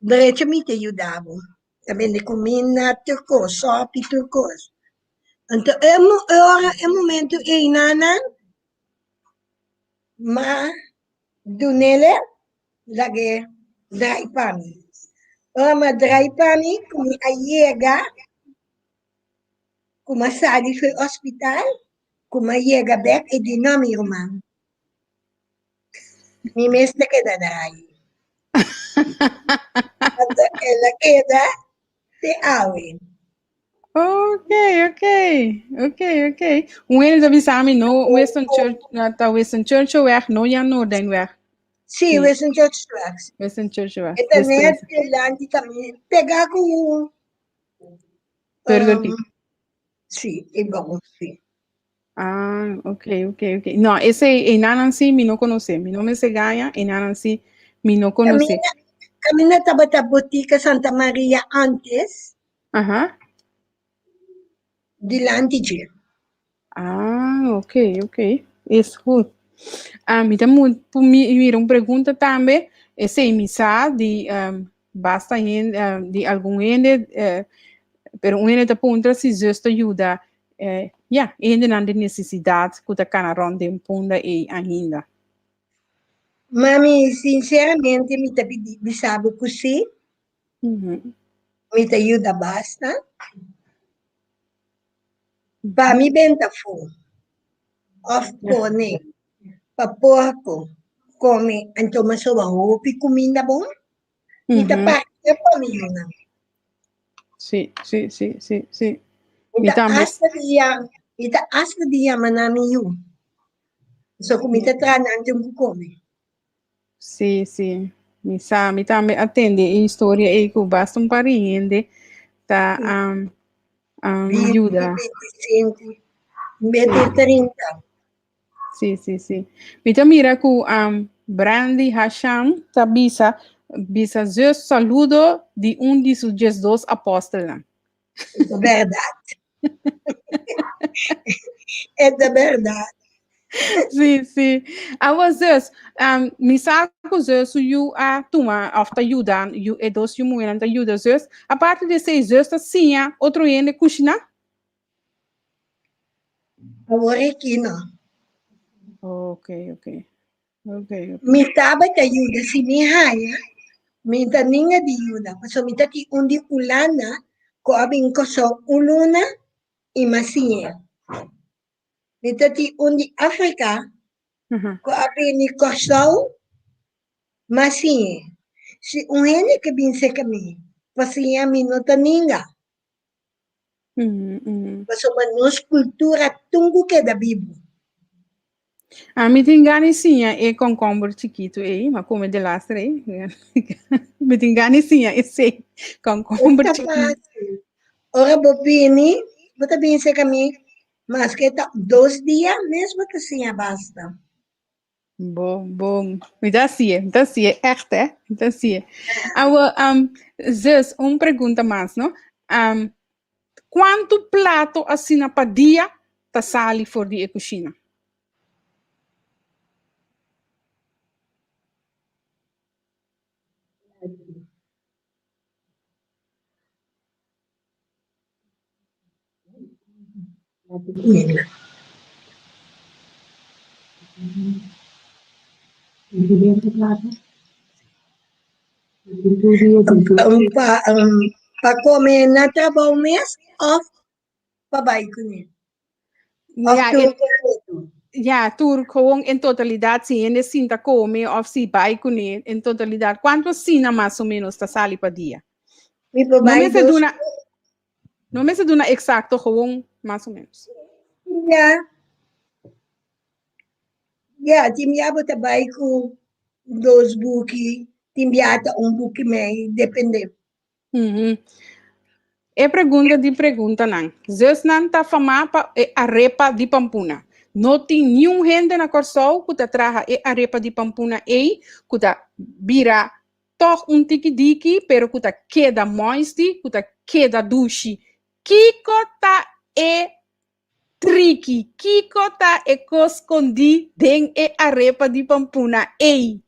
Speaker 4: drecha mi ta yuda bo, ta bende kuminda, tur kos, sòpi, tur kos. Anto e ora, e momento ei nan m'a dunele Lag'é drai pa mi. Ora mi a drai pa mi, ku mi a yega, ku mi a sali for e hospital, ku mi a yega bèk, e di, No, mi ruman, mi mes ta keda drai. Anto el a keda te awe.
Speaker 1: Ok, ok, ok, ok. Un hende ta bisa mi no Winston Church, ta Winston Churchillweg, no Jan Noordijnweg.
Speaker 4: Sí,
Speaker 1: Sí.
Speaker 4: Winston Churchillweg.
Speaker 1: Winston Churchillweg.
Speaker 4: E ta
Speaker 1: Despues.
Speaker 4: net dilanti también. Pega ku
Speaker 1: Burger King.
Speaker 4: Sí, e bon, sí.
Speaker 1: Ah, ok, ok, ok. No, esei enanan sí mi no konosé. Mi no mester gaña, enanan sí mi no konosé.
Speaker 4: Kaminda, kaminda tabata Botica Santa Maria antes,
Speaker 1: Aha.
Speaker 4: dilanti dje.
Speaker 1: Ah, ok, ok. Is goed. Ah, mi ta mu mi mira un pregunta tambe. Esei mi sa di um, basta hende, um, di algun hende, eh, pero un hende ta puntra si zus ta yuda eh, ja, hendenan den nesesidat ku ta kana rònt den punda ei ainda.
Speaker 4: Mami, sinceramente mi ta pidi bisa bo ku sí.
Speaker 1: Mhm.
Speaker 4: Mi ta yuda basta. Pa mi benta fu òf pone pa porko kome anto mi a soba hopi kuminda bon, mi ta parti pa mi yunan.
Speaker 1: Sí, sí, sí, sí, sí.
Speaker 4: Mi ta asta di ya, mi ta asta di yama nan mi yu. So ku mi ta traha nan tin ku kome.
Speaker 1: Sí, sí. Mi sa, mi tambe a tende e historia ei ku basta un par di hende ta um, um,
Speaker 4: 20,
Speaker 1: yuda.
Speaker 4: 25, 20, 30.
Speaker 1: Sí, sí, sí. Mi ta mira ku um, Brandy Hasham ta bisa, bisa zus saludo di un di su 12 apostelnan.
Speaker 4: E ta bèrdat. E ta bèrdat.
Speaker 1: Sí, sí. Awa zus, um, mi sa ku zus su yu a tuma of ta yuda, yu, e dos yu muhernan ta yuda zus. Aparte di esei, zus ta siña otro hende kushiná?
Speaker 4: Awor aki no.
Speaker 1: Ok, ok. Ok, ok.
Speaker 4: Mi tabata yuda, si mi haña, mi ta ninga di yuda, pasobra mi ta tin un di Hulanda ku a bin Kòrsou un luna i m'a siñ'é. Mi ta tin un di Afrika ku a bini Kòrsou m'a siñ'é. Si un hende ke bin serka mi pa siña mi no ta ninga. Pasobra nos kultura tin ku keda bibu.
Speaker 1: Ami tin gana di siña e kònkòmber chikitu ei, m'a kome delaster ei. Mi tin gana di siña esei, kònkòmber
Speaker 4: Ta
Speaker 1: chikitu.
Speaker 4: fácil. Ora bo bini, bo ta bini serka mi, maske ta dos dia mes bo ta siña basta.
Speaker 1: Bon, bon. Mi ta hasié, mi ta hasié, ègt hè, mi ta hasié. Awor, um, zus, un pregunta mas, no? Um, kuantu plato asina pa dia ta sali for di e kushina?
Speaker 4: Pa pa kome na trabou mes òf pa bai kuné? Òf
Speaker 1: Ja,
Speaker 4: tur
Speaker 1: e,
Speaker 4: kompleto?
Speaker 1: ja, tur gewoon en totalidat, si hende sinta kome òf si bai kuné en totalidat, kuantu asina mas o ménos ta sali pa dia?
Speaker 4: Mi por
Speaker 1: No
Speaker 4: bai
Speaker 1: mester
Speaker 4: dos
Speaker 1: duna, no mester duna eksakto, gewoon mas o ménos.
Speaker 4: Ya, ya, tin bia bo ta bai ku dos buki, tin bia ta un buki mei, depende.
Speaker 1: Mhm. E pregunta di preguntanan. Zusnan ta famá pa e arepa di pampuna. No tin niun hende na Kòrsou ku ta traha e arepa di pampuna ei ku ta bira tòg un tiki diki pero ku ta keda moisti, ku ta keda dushi. Kiko ta e triki? Kiko ta e kos skondí den e arepa di pampuna ei?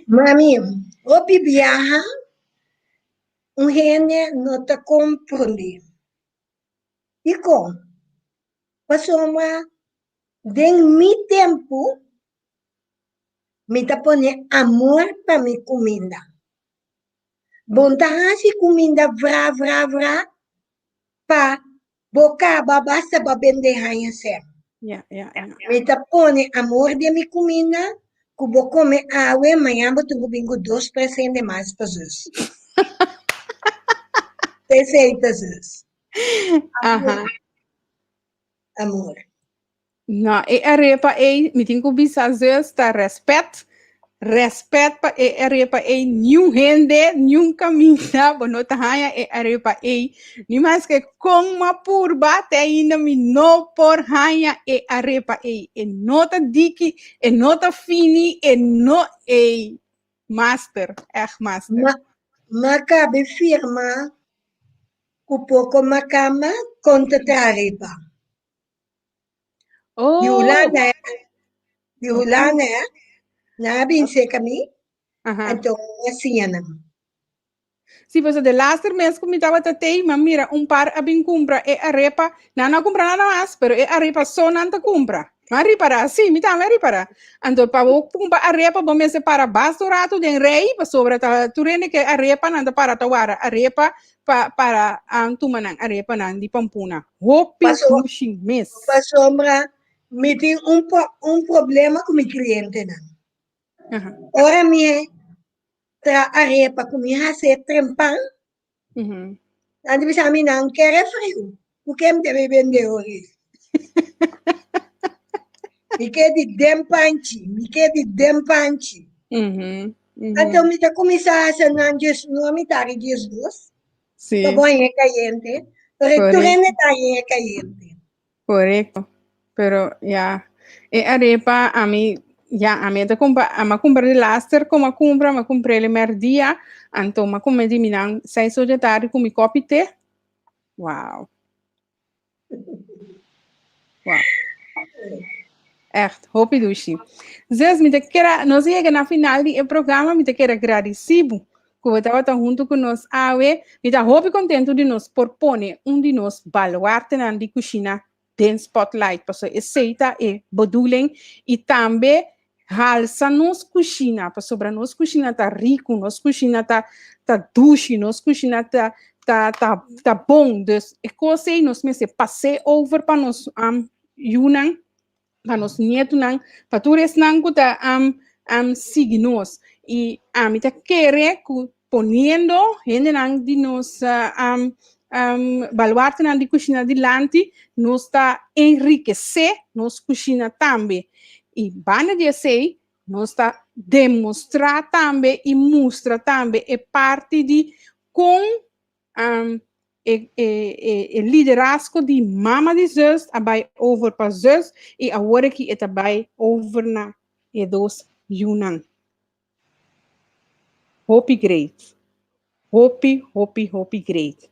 Speaker 4: Mami, hopi biaha un hende no ta komprondé. Dikon? Pasobra den mi tempu mi ta pone amor pa mi kuminda. Bon ta hasi kuminda vra vra vra pa bo kaba basta bo bende haña sèn.
Speaker 1: Ja, ja, ja.
Speaker 4: Mi ta pone amor den mi kuminda ku bo kome awe, mañan bo tin ku bin ku dos tres hende mas pa zus. P'esei ta zus.
Speaker 1: Aha.
Speaker 4: Amor.
Speaker 1: No, e arepa ei, mi tin ku bisa zus, ta rèspèt. Rèspèt pa e arepa ei, niun hende, niun kaminda bo no ta haña e arepa ei. Ni maske kon m'a purba, te ainda mi no por haña e arepa ei. E no ta diki, e no ta fini, e no ei. Master, ègt master.
Speaker 4: Ma, m'a kabe firma ku poko makamba kon ta traha arepa.
Speaker 1: Oh.
Speaker 4: Di Hulanda, eh? Di Hulanda, eh? Nan a bin cerca mi,
Speaker 1: Aha.
Speaker 4: anto mi a siña nan.
Speaker 1: Sí, pues de laatste mes ku mi tabata tei, ma mira un par a bin kumpra e arepa. Nan no a kumpra nada mas, pero e arepa so nan ta kumpra. Ma ripara, sí, mi tambe a ripara. Anto pa bo kumpra arepa, bo mester para basta un ratu den rei, pasobra ta tur hende ke arepa, nan ta para ta wara arepa pa para an tuma nan arepanan di pampuna. Hopi
Speaker 4: Paso,
Speaker 1: dushi mes.
Speaker 4: pasobra mi tin un, po- un problema ku mi klientenan.
Speaker 1: Aha.
Speaker 4: Ora mi tra arepa ku mi hasi trempan,
Speaker 1: Mhm.
Speaker 4: nan ta bisa mi nan kere friu. Ku ken debe bende ori? Mi ke di den panchi, mi ke di den panchi.
Speaker 1: Mhm. Mhm.
Speaker 4: Anto mi ta kuminsá hasi nan djes no mitad di 12
Speaker 1: Sí.
Speaker 4: pa bo haña kayente, pero tur
Speaker 1: Correcto.
Speaker 4: hende ta haña kayente.
Speaker 1: Correcto. Pero ya, e arepa a mi, ya, a mi ta compra, a mi a compra di laster como a compra, mi a compr'é el merdia, anto mi a come di mi nan seis or di tardi cu mi kopi te. Wow. Wow. Echt, hopi dushi. Zus, mi ta kera, nos a yega na final di e programa, mi ta kera gradisi bo ku bo tabata huntu ku nos awe. Mi ta hopi kontentu di nos por pone un di nos baluartenan di kushina den spotlight, pasobra esei ta e bedoeling i tambe halsa nos kushina, pasobra nos kushina ta riku, nos kushina ta ta dushi, nos kushina ta ta ta ta bon. Dus e kos ei nos mester pas'é over pa nos um, yunan, pa nos nietunan, pa tur esnan ku ta um, um, sigui nos. I ami ta kere ku poniendo hendenan di nos uh, um, um, baluartenan di kushina dilanti, nos ta enrikesé nos kushina tambe. I banda di esei, nos ta demostrá tambe i mustra tambe e parti di kon um, e, e, e, e liderazgo di mama di zus a bai over pa zus i awor aki e ta bai over na e dos yunan. Hopi great. Hopi, hopi, hopi great.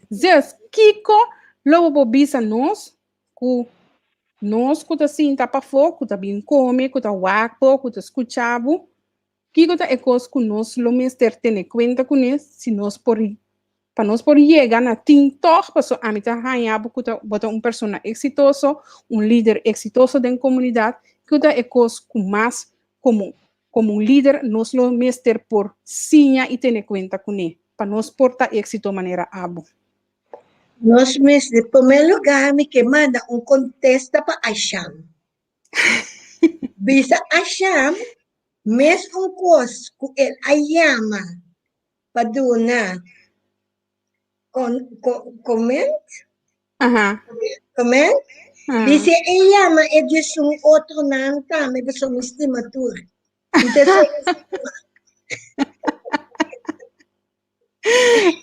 Speaker 1: Zus, kiko lo bo bisa nos ku nos ku ta sinta pafó, ku ta bin kome, ku ta wak bo, ku ta skucha bo, kiko ta e kos ku nos lo mester tene kuenta kuné si nos por pa nos por yega na tin tòg, paso ami ta haña bo ku ta bo ta un persona eksitoso, un lider eksitoso den komunidat, kiko ta e kos ku mas komo komo un lider nos lo mester por siña i tene kuenta kuné pa nos por ta éksito manera abo?
Speaker 4: Nos mester, promé lugá mi ke manda un kontesta pa Asham. Bisa Asham mes un kos ku el a yama pa duna kon, kon, comment,
Speaker 1: Aha.
Speaker 4: comment.
Speaker 1: Ah.
Speaker 4: Dice e yama e djesun otronan tambe pasobra mi stima tur. Entonces,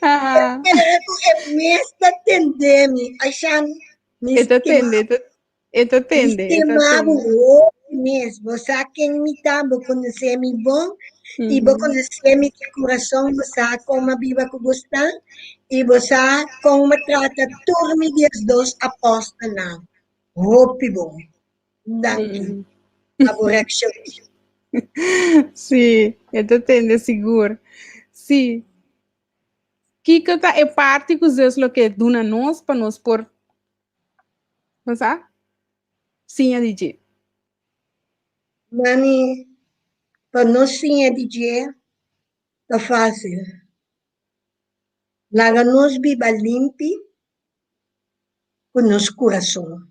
Speaker 1: Ah.
Speaker 4: Pero ku e mes ta tende mi. Ashan, mi
Speaker 1: E ta
Speaker 4: stima
Speaker 1: tende, e ta, e ta
Speaker 4: Mi
Speaker 1: tende, e ta
Speaker 4: stima bo
Speaker 1: tende.
Speaker 4: hopi mes. Bo sa ken mi ta, bo konosé mi bon i bo
Speaker 1: Mhm.
Speaker 4: konosé mi di kurason. Bo sa kon m'a biba ku bo sta i bo sa kon m'a trata tur mi 12 apòstelnan. Hopi bon. Danki
Speaker 1: Mhm.
Speaker 4: pa bo reakshon.
Speaker 1: Sí, e ta tende sigur. Sí. Kiko ta e parti ku Zeus lo ke duna nos pa nos por Bo sa? Siña di dje.
Speaker 4: Mami, pa nos siña di dje ta fásil. Laga nos biba limpi ku nos kurason.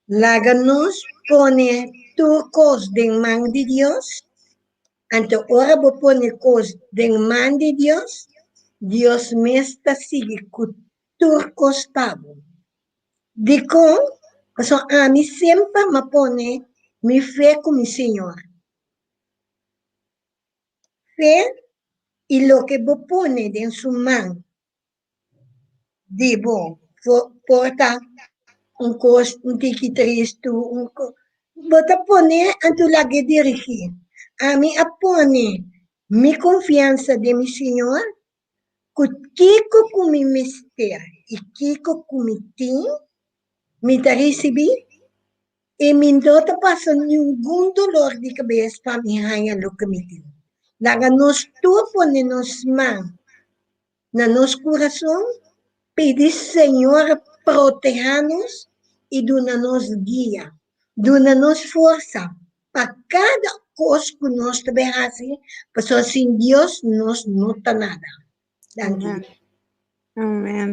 Speaker 4: Laga nos pone tur kos den man di Dios, anto ora bo pone kos den man di Dios, Dios mes ta sigui ku tur kos pa bo. Dikon? Pasobra ami semper m'a pone Mi fe ku mi Señor. Fe i loke bo pone den su man di bo por ta un kos un tiki tristu, un kos, bo ta pone anto lag'e dirigí. Ami a pone mi konfiansa den mi Señor ku kiko ku mi mester i kiko ku mi tin, mi ta risibí i mi no ta pasa ningun dolor di kabes pa mi haña loke mi tin. Laga nos tur pone nos man na nos kurason, pidi Señor protehá nos i duna nos guia, duna nos forsa pa kada kos ku nos ta bin hasi, pasobra sin Dios nos no ta nada. Danki.
Speaker 1: Amen. Amen.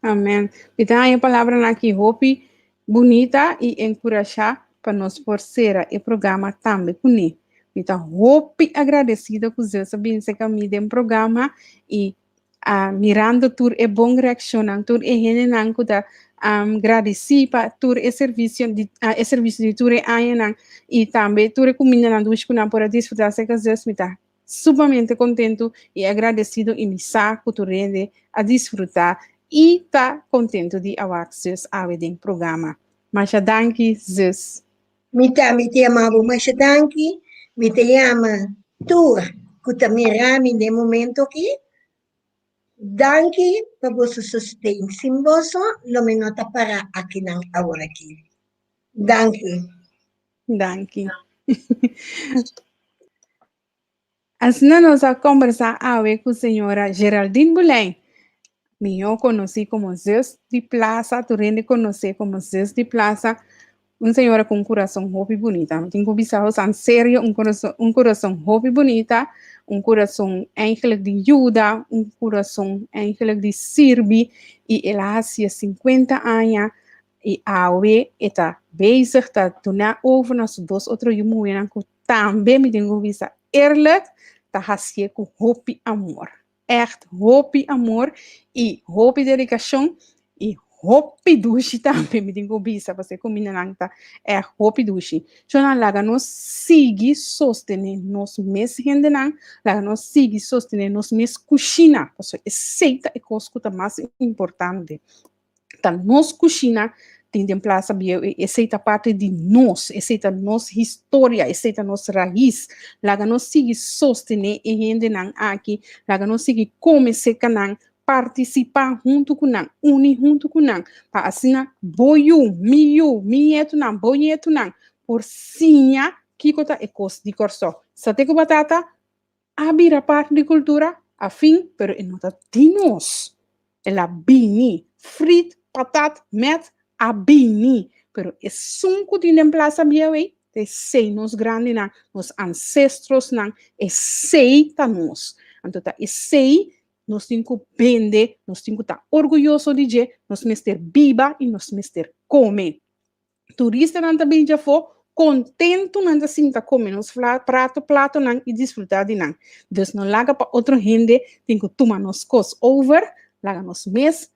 Speaker 1: Amen. Mi ta haña palabranan aki hopi bunita i enkurashá pa nos por sera e programa tambe kuné. Mi ta hopi agradesido ku Zeus a bin serka mi den programa i a mirando tur e bon reakshonnan, tur e hendenan ku ta gradisí pa tur e servisio di e servisio di tur e añanan i tambe tur e kumindanan dushi ku nan por a disfrutá serka Zeus, mi ta sumamente kontentu i agradesido i mi sa ku tur hende a disfrutá i ta kontentu di a wak Zeus awe den programa. Masha danki Zeus.
Speaker 4: Mi tambe ta yama bo masha danki. Mi ta yama tur ku ta mira mi den momento aki. Danki pa boso sosten. Sin boso lo mi no ta para akinan aworaki. Danki.
Speaker 1: Danki. Asina nos a kombersá awe ku señora Geraldine Boulijn, mihó konosí komo Zus di Plaza, tur hende konos'é komo Zus di Plaza, un señora ku un kurason hopi bunita. Mi tin ku bisa boso en serio, un kurason un kurason hopi bunita, un kurason eigenlijk di yuda, un kurason eigenlijk di sirbi i el a hasié sinkuenta aña i awe e ta bezig ta duna over na su dos otro yu muhénan ku Tambe mi tin ku bisa eerlijk, ta hasié ku hopi amor. Ègt hopi amor i hopi dedikashon i hopi dushi tambe mi tin ku bisa pasobra e kumindanan ta ègt hopi dushi. Shonnan laga nos sigui sostené nos mes hendenan, laga nos sigui sostené nos mes kushina pasobra esei ta e kos ku ta mas importante. Ta nos kushina tin den Plaza Bieu i esei ta parti di nos, esei ta nos historia, esei ta nos rais. Laga nos sigui sostené e hendenan aki, laga nos sigui kome serka nan, partisipá huntu ku nan, uni huntu ku nan, pa asina bo yu, mi yu, mi ñetunan, bo ñetunan por siña kiko ta e kos di Kòrsou. Sate ku batata a bira parti di kultura afin, pero e no ta di nos. El a bini. Frit, patat, met a bini. Pero esun ku tin den Plaza Bieu ei, ta esei nos grandinan, nos ancestrosnan, esei ta nos. Anto ta esei nos tin ku bende, nos tin ku ta orguyoso di dje, nos mester biba i nos mester kome. Turistanan ta bin djafó, kontentu nan ta sinta kome nos prato platonan i disfrutá di nan. Dus no laga pa otro hende tin ku tuma nos kos over, laga nos mes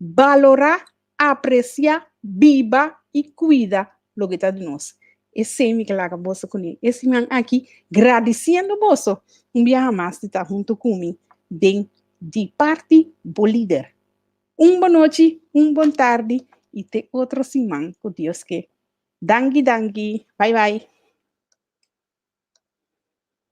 Speaker 1: balorá, apresiá, biba i kuida loke ta di nos. Esei mi ke laga boso kuné e siman aki, gradisiendo boso un biaha mas di ta huntu ku mi den Di Parti Bo Lider. Un bon nochi, un bon tardi y te otro siman cu Dios ke. Danki danki. Bye bye.